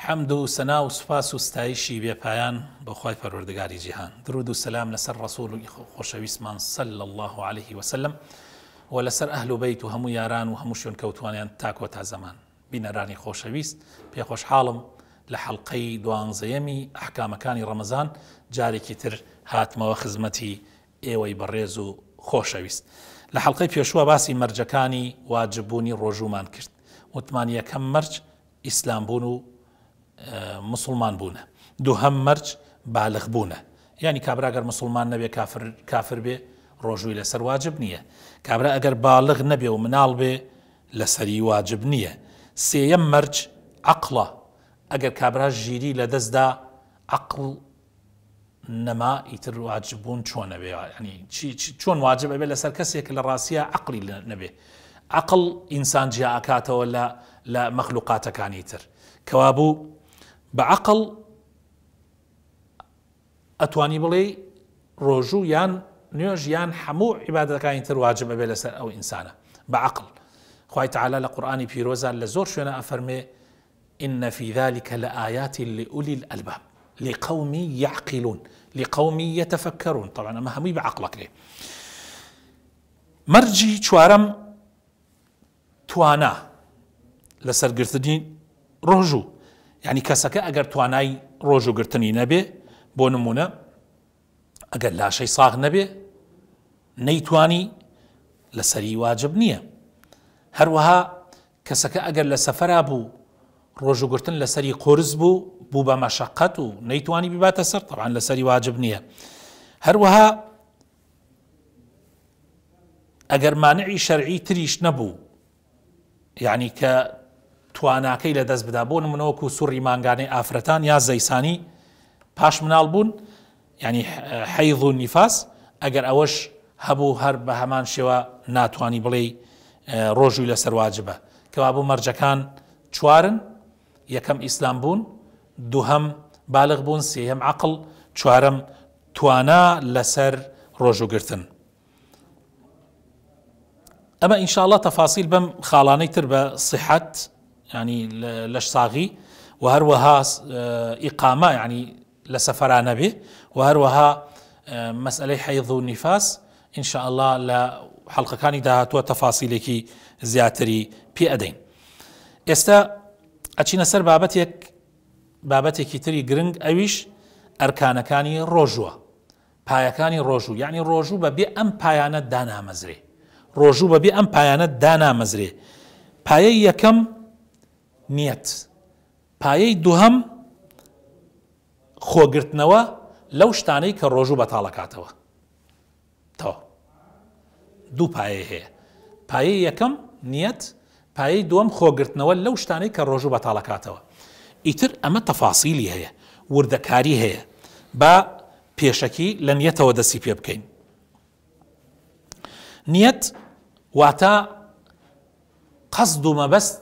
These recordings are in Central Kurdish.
حەمد و سەنا و سوپاس و ستایشی بێ پایان بۆ خوای پەروەردگاری جیهان. درود و سەلام لەسەر ڕەسوڵی خۆشەویستمان صلی اللە علیه وسلم و لەسەر ئەهل و بەیت و هەموو یاران و هەموو شوێنکەوتوانیان تا کۆتا زەمان. بینەرانی خۆشەویست پێخۆشحاڵم لە حەڵقەی دوانزەیەمی ئەحکامەکانی ڕەمەزان جارێکی تر هاتمەوە خزمەتی ئێوەی بەڕێز و خۆشەویست. لە حەڵقەی پێشووە باسی مەرجەکانی واجب بوونی ڕۆژوومان کرد. وتمان یەکەم مەرج ئیسلام بوون و موسڵمان بوونە. دووهەم مەرج بالغ بوونە. یانی کابرا گەر موسڵمان نەبێ کافر کافر بێ ڕۆژووی لەسەر واجب نییە. کابرا ئەگەر بالغ نەبێ و مناڵ بێ لەسەری واجب نییە. سێیەم مەرج عەقڵە. ئەگەر کابرا ژیری لەدەست دا عەقڵ نەما ئیتر واجب بوون چۆن ئەبێ یعنی چی چۆن واجب ئەبێ لەسەر کەسێک لە ڕاستیە عەقڵی نەبێ عەقڵ ئینسان جیا ئەکاتەوە لە لە مەخلوقاتەکانی تر کەوابوو بە عەقڵ ئەتوانی بڵێ ڕۆژوو یان نوێژ یان هەموو عیبادەتەکانی تر واجب ئەبێ لەسەر ئەو ئینسانە بە عەقڵ خوای تعالی لە قورئانی پیرۆزا لە زۆر شوێنە ئەفەرمێ ان فی ذلک لآیات لأولی الالباب لقوم یعقلون لقوم یتفکرون طبعا ئەمە هەمووی بە عەقڵ ئەکرێ. مەرجی چوارەم توانا لەسەر گرتنی ڕۆژوو یعنی کەسەکە ئەگەر توانای ڕۆژوو گرتنی نەبێ بۆ نمونە ئەگەر لاشەی ساغ نەبێ نەیتوانی لەسەری واجب نییە هەروەها کەسەکە ئەگەر لە سەفەرا بوو ڕۆژووگرتن لەسەری قورس بوو بوو بە مەشەقەت و نەیتوانی بیباتە سەر تەبعەن لەسەری واجب نییە هەروەها ئەگەر مانعی شەرعی تریش نەبوو یعنی کە تواناکەی لە دەست بدا بۆ نمونەوەکو سوڕی مانگانەی ئافرەتان یا زەیسانی پاش مناڵ بوون یانی حەیض و نیفاس ئەگەر ئەوەش هەبوو هەر بە هەمان شێوە ناتوانی بڵێی ڕۆژووی لەسەر واجبە کەوابوو مەرجەکان چوارن یەکەم ئیسلام بوون دووهەم بالغ بوون سێهەم عەقڵ چوارەم توانا لەسەر ڕۆژووگرتن ئەمە ئینشاءاللە تەفاسیل بەم خاڵانەی تر بە صحت ینی لەش ساغی و هەروەها ئیقامە ینی لە سەفەرا نەبێ و هەروەها مەسئلەی حەیض و نیفاس إن شاء الله لە حەڵقەکانی داهاتووە تەفاسیلێکی زیاتری پێ ئەدەین. ئێستا ئەچینە سەر بابەتێک بابەتێکی تری گرنگ ئەویش ئەرکانەکانی ڕۆژووە پایەکانی ڕۆژوو یعنی ڕۆژوو بە بێ ئەم پایانە دانامەزرێ ڕۆژوو بە بێ ئەم پایانە دانامەزرێ پایەی یەکەم نیەت پایەی دوهەم، خۆگرتنەوە لەو شتانەی کە ڕۆژوو بەتاڵەکاتەوە. تەواو. دوو پایەی هەیە. پایەی یەکەم نیەت، پایەی دووەم خۆگرتنەوە لەو شتانەی کە ڕۆژوو بەتاڵەکاتەوە. ئیتر ئەمە تەفاسیلی هەیە، وردەکاری هەیە. با پێشەکی لە نیەتەوە دەستی پێ بکەین. نیەت واتە قەسد و مەبەست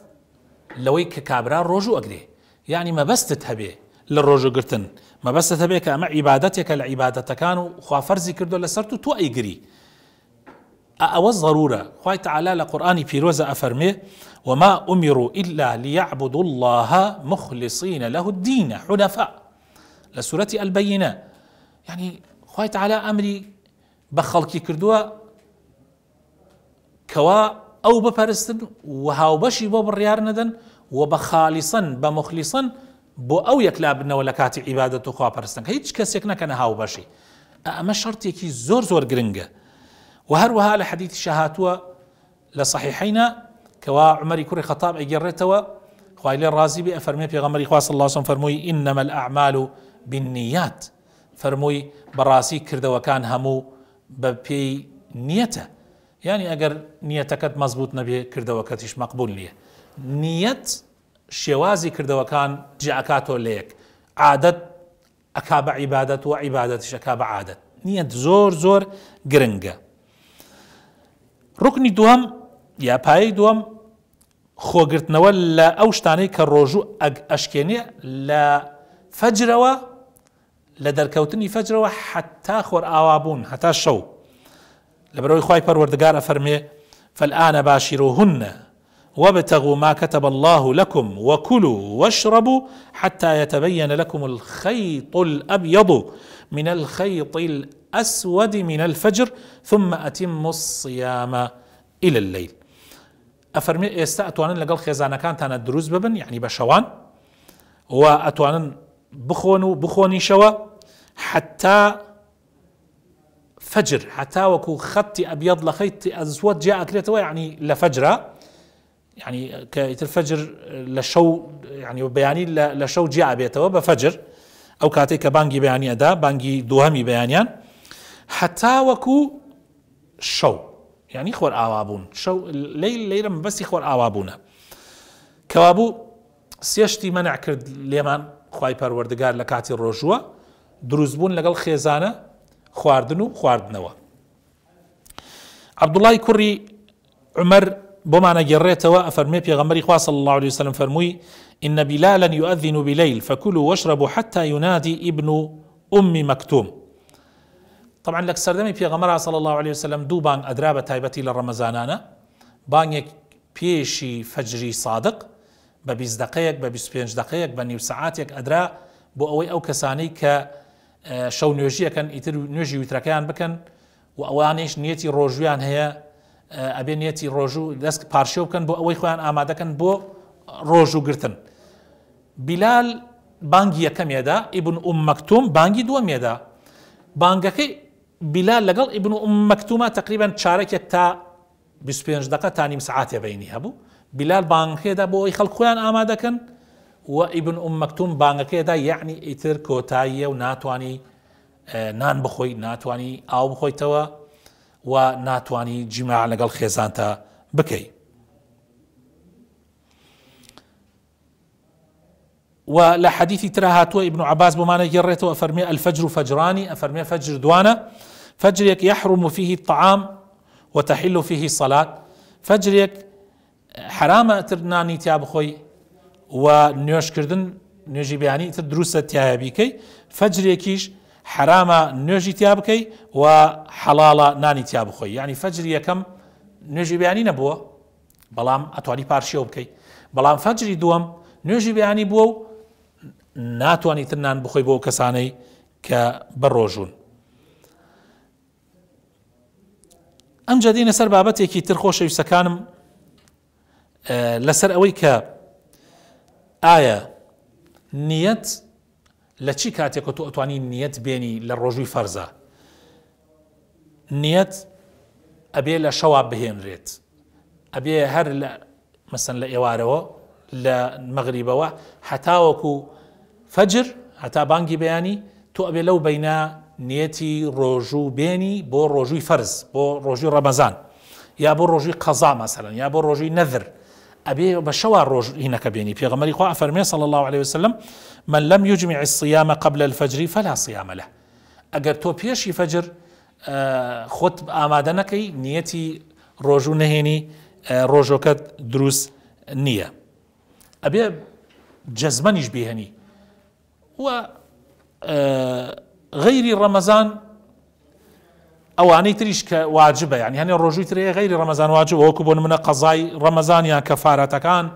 لەوەی کە کابرا ڕۆژوو ئەگرێ یانی مەبەستت هەبێ لە ڕۆژوو گرتن مەبەستت هەبێ کە ئەمە عیبادەتێکە لە عیبادەتەکان و خوا فەرزی کردو لەسەرت و تۆ ئەیگری ئەوە ضرورە خوای تعالی لە قورئانی پیرۆزە ئەفەرمێ وما أمروا إلا ليعبدوا الله مخلصين له الدين حنفاء لە سورەتی البینە یعنی خوای تعالی ئەمری بە خەڵکی کردووە کەوا ئەو بپەرستن و هاوبەشی بۆ بڕیار نەدەن و بە خالیسەن بە موخلیسەن بۆ ئەو یەکلا بنەوە لە کاتی عیبادەت و خواپەرستن هیچ کەسێک نەکەنە هاوبەشی ئەمە شەرتێکی زۆر زۆر گرنگە و هەروەها لە حەدیثیشا هاتووە لە صحیحەینا کەوا عومەری کوڕی خەتاب ئەیگێڕێتەوە خوای لێ ڕازی بێ ئەفەرمێ پێغەمبەری خوا صلی اللە علیه وسلم فەرمووی انما الاعمال بالنیات فەرمووی بەڕاستی کردەوەکان هەموو بە پێی نیەتە یانی ئەگەر نیەتەکەت مەزبوط نەبێ کردەوەکەتیش مەقبول نییە نیەت شێوازی کردەوەکان جیاکاتۆ لە یەک عادەت ئەکا بە عیبادەت و عیبادەتیش ئەکا بە عادەت نیەت زۆر زۆر گرنگە ڕکنی دووەم یا پایەی دووەم خۆگرتنەوە لە ئەو شتانەی کە ڕۆژوو ئەشکێنێ لە فەجرەوە لە دەرکەوتنی فەجرەوە حەتا خۆرئاوابوون هەتا شەو لەبەرئەوەی خوای پەروەردگار ئەفەرمێ فالآن باشروهن وابتغوا ما كتب الله لكم وكلوا واشربوا حتى يتبين لكم الخيط الأبيض من الخيط الأسود من الفجر ثم أتموا الصيام إلى الليل. ئەفەرمێ ئێستا ئەتوانن لەگەڵ خێزانەکانتانە دروست ببن یعنی بە شەوان و ئەتوانن بخۆن و بخۆنیشەوە حتا فەجر هەتا وەکو خەتی ئەبیەض لە خەیتی ئەسوەد جیا ئەکرێتەوە یعنی لە فەجرا یعنی کە ئیتر فەجر لە شەو یعنی بەیانی لە شەو جیا ئەبێتەوە بە فەجر ئەو کاتێک کە بانگی بەیانی ئەدا بانگی دووهەمی بەیانیان هەتا وەکو شەو یعنی خۆر ئاوابوون شەو لەیل لەیرە مەبەستی خۆر ئاوابوونە کەوابوو سێشتی مەنع کرد لێمان خوای پەروەردگار لە کاتی ڕۆژووە دروستبوون لەگەڵ خێزانە خواردن و خواردنەوە. عەبدوڵای کوڕی عومەر بۆمان ئەگێڕێتەوە ئەفەرموێ پێغەمبەری خوا صلی اللە علیه وسلم فەرمووی إن بلالا يؤذن بليل فكلوا واشربوا حتى ينادي ابن أم مكتوم. طبعا لە سەردەمی پێغەمبەر صلی اللە علیه وسلم دوو بانگ ئەدرا بە تایبەتی لە ڕەمەزانانە بانگێک پێشی فەجری سادق بە 20 دقەیەک بە 25 دقەیەک بە نیو سەعاتێک ئەدرا بۆ ئەوەی ئەو کەسانەی کە شەو نوێژی ئەکەن ئیتر نوێژی وترەکەیان بکەن و ئەوانەیش نیەتی ڕۆژویان هەیە ئەبێ نیەتی ڕۆژوو دەست پارشێو بکەن بۆ ئەوەی خۆیان ئامادەکەن بۆ ڕۆژوو گرتن. بیلال بانگی یەکەم ێدا، ئیبن ئوم مەکتوم بانگی دووەم ێدا. بانگەکەی بیلال لەگەڵ ئیبن ئوم مەکتوما تقریبا چارەکێک تا 25 دقە تا نیم سەعاتێ بەینی هەبوو. بیلال بانگەکەی دا بۆ ئەوەی خەڵک خۆیان ئامادەکەن و ئیبن ئوم مەکتوم بانگەکەی دا یەعنی ئیتر کۆتاییە و ناتوانی نان بخۆی، ناتوانی ئاو بخۆیتەوە و ناتوانی جیماع لەگەڵ خێزانتا بکەی. و لە حەدیثی ترا هاتووە ئیبن عەباس بۆمان ئەگێڕێتەوە ئەفەرمێ الفجر فجرانی ئەفەرمێ فەجر دوانە فەجرێک یحرم فيه الطعام وتحل فيه الصلاة فەجرێک حەرامە ئەتر نانی تیا بخۆی و نوێژکردن نوێژی بەیانی ئیتر دروستە تایە بیکەی فەجرێکیش حەرامە نوێژی تیا بکەی و حەڵاڵە نانی تیا بخۆی یعنی فەجری یەکەم نوێژی بەیانی نەبووە بەڵام ئەتوانی پارشێو بکەی بەڵام فەجری دووەم نوێژی بەیانی بووە و ناتوانانی تر نان بخۆی بۆ کەسانەی کە بەڕۆژوون ئەمجا دێینە سەر بابەتێکی تر خۆشەویستەکانم لەسەر ئەوەی کە ئایا نیەت لە چی کاتێک تۆ ئەتوانی نیەت بێنی لە ڕۆژووی فەرزە نیەت ئەبێ لە شەوا بهێنرێت ئەبێ هەر لە مەسەن لە ئێوارەوە لە مەغریبەوە هەتاوەکو فەجر هەتا بانگی بەیانی تۆ ئەبێ لەو بەینە نیەتی ڕۆژوو بێنی بۆ ڕۆژووی فەرز بۆ ڕۆژووی ڕەمەزان یا بۆ ڕۆژووی قەزا مەسەلەن یا بۆ ڕۆژووی نەذر ئەبێ بە شەوا ڕۆژ هینەکە بێنی پێغەمبەری خوا ئەفەرمێ صلی الله علیه وسلم من لم يجمع الصيام قبل الفجر فلا صيام له ئەگەر تۆ پێشی فەجر خۆت ئامادە نەکەی نیەتی ڕۆژوو نەهێنی ڕۆژۆکەت دروست نییە ئەبێ جەزمەنیش بهێنی و غەیری ڕەمەزان ئەوانەی تریش کە واجبە یعنی هەنێ ڕۆژووی تر هەیە غەیری ڕەمەزان واجبە وەکو بۆ نمونە قەزای ڕەمەزان یان کەفارەتەکان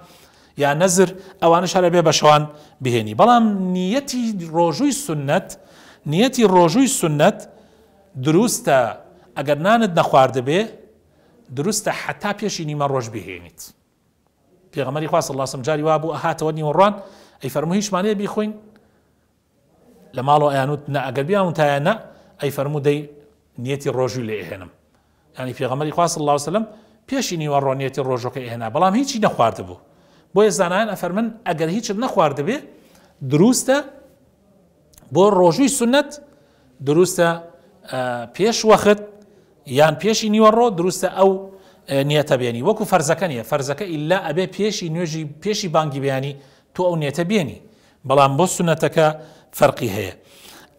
یا نەزر ئەوانەش هەر ئەبێ بە شەوان بهێنی بەڵام نیەتی ڕۆژووی سوننەت نیەتی ڕۆژووی سوننەت دروستە ئەگەر نانت نەخواردبێ دروستە حتا پێشی نیمە ڕۆژ بهێنیت پێغەمبەری خوا صلی اللە علیه وسلم جاری وا بوو ئەهاتەوە نیوەڕوان ئەی فەرموو هیچمان هەیە بیخۆین لە ماڵەوە ئەیانوت نە ئەگەر بیانوتایە نە ئەی فەرموو دەی نیەتی ڕۆژووی لێ ئەهێنم یعنی پێغەمبەری خوا صلی اللە علیه وسلم پێشی نیوەڕۆ نیەتی ڕۆژەکە ئەهێنا بەڵام هیچی نەخواردبوو بۆیە زانایان ئەفەرمن ئەگەر هیچت نەخواردبێ دروستە بۆ ڕۆژووی سوننەت دروستە پێش وەخت یان پێشی نیوەڕۆ دروستە ئەو نیەتە بێنی وەکو فەرزەکە نیە فەرزەکە ئیلا ئەبێ پێشی نوێژی پێشی بانگی بەیانی تۆ ئەو نیەتە بێنی بەڵام بۆ سونەتەکە فەرقی هەیە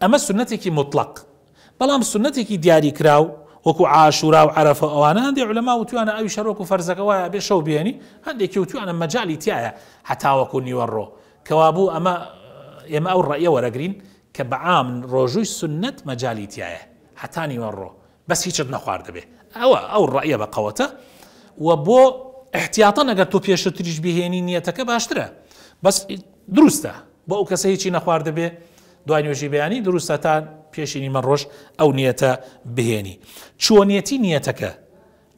ئەمە سونەتێکی مطلق بەڵام سونەتێکی دیاری کراو وەکو عاشورا و عەرەفە ئەوانە هەندێک علەما وتویانە ئەویش هەر وەکو فەرزەکە وایە بێ شەو بێنی هەندێکی وتویانە مەجالی تایە هەتاوەکو نیوەڕۆ کەوابوو ئەمە ئێمە ئەو ڕەئیە وەرەگرین کە بە عام ڕۆژووی سوننەت مەجالی تیایە هەتا نیوەڕۆ بەس هیچت نەخواردبێ ئەوە ئەو ڕەئیە بە قەوەتە و بۆ. احتیاطەن ئەگەر تۆ پێشتریش بهێنی نیەتەکە باشترە بەس دروستە بۆ ئەو کەسە هیچی نەخواردبێ دوای نوێژی بەیانی دروستە تا پێشی نیمە ڕۆژ ئەو نیەتە بهێنی. چۆنیەتی نیەتەکە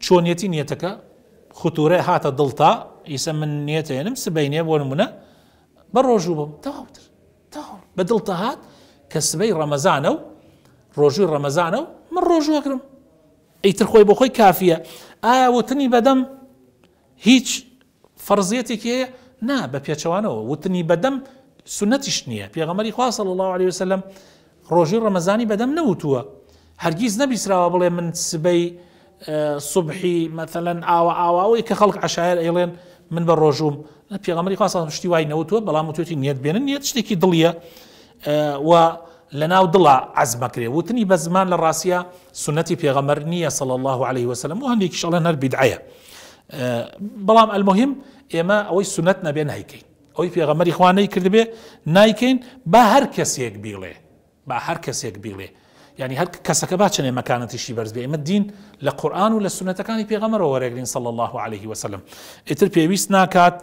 چۆنیەتی نیەتەکە ختورە هاتە دڵتا ئیسە من نیەتێنم سبەینێ بۆ نمونە بە ڕۆژوو بم تەواوتر تەواو بە دڵتە هات کە سبەی ڕەمەزانە و ڕۆژووی ڕەمەزانە و من ڕۆژوو ئەگرم ئیتر خۆی بۆ خۆی کافیە ئایا وتنی بەدەم هیچ فەرزیەتێکی هەیە؟ نا، بە پێچەوانەوە وتنی بە دەم سوننەتیش نییە، پێغەمبەری خوا صلی اللە علیە وسلم ڕۆژووی ڕەمەزانی بە دەم نەوتووە، هەرگیز نەبیسراوە بڵێ من سبەی سوبحی مەثەلەن ئاوا ئاوا ئەوەی کە خەڵک عەشایەر ئەیڵێن من بە ڕۆژووم، پێغەمبەری خوا صلی اللە شتی وای نەوتووە، بەڵام وتوێتی نیەت بێنن، نیەت شتێکی دڵیە و لەناو دڵا عەزمەکرێ، وتنی بە زمان لە ڕاستیا سوننەتی پێغەمبەر نییە صلی اللە علیه وسلم و هەندێکیش ئەڵێن هەر بیدعەیە. بەڵام المهم ئێمە ئەوەی سونەت نەبێ نایکەین ئەوەی پێغەمبەری خوا نەیکردبێ نایکەین با هەر کەسێک بیڵێ با هەر کەسێک بیڵێ یعنی هەر کەسەکە با چەنێ مەکانەتیشی بەرز بێ ئێمە دین لە قورئان و لە سونەتەکانی پێغەمبەرەوە وەرەگرین صلی الله علیه وسلم ئیتر پێویست ناکات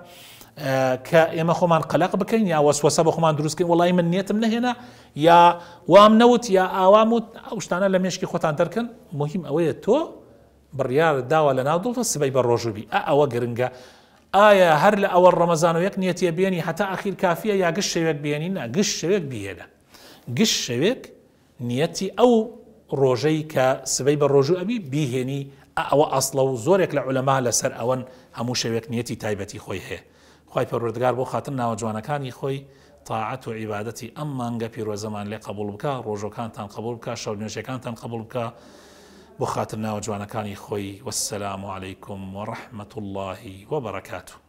کە ئێمە خۆمان قەلق بکەین یا وەسوەسە بە خۆمان دروست بکەین وەڵی من نیەتم نەهێنا یا وام نەوت یا ئاوام وت ئەو شتانە لە مێشکی خۆتان دەرکەن مهم ئەوەیە تۆ بڕیارت داوە لەناو دڵتە سبەی بە ڕۆژوو بی ئا ئەوە گرنگە ئایا هەر لە ئەوەڵ ڕەمەزانەوە یەک نیەتیە بێنی هەتا ئەخیر کافیە یا گشت شەوێک بێنی نا گشت شەوێک بیهێنە گشت شەوێک نیەتی ئەو ڕۆژەی کە سبەی بە ڕۆژوو ئەبی بیهێنی ئا ئەوە ئەسڵە و زۆرێک لە عولەما لەسەر ئەوەن هەموو شەوێک نیەتی تایبەتی خۆی هەیە خوای پەروەردگار بۆ خاتر ناوە جوانەکانی خۆی تاعەت و عیبادەتی ئەم مانگە پیرۆزەمان لێ قەبوڵ بکا ڕۆژۆکانتان قەبوڵ بکا شەو نوێژەکانتان قەبوڵ بکا بۆ خاتر ناوە جوانەکانی خۆی والسلام علیکم ورحمة اللە وبرکاته.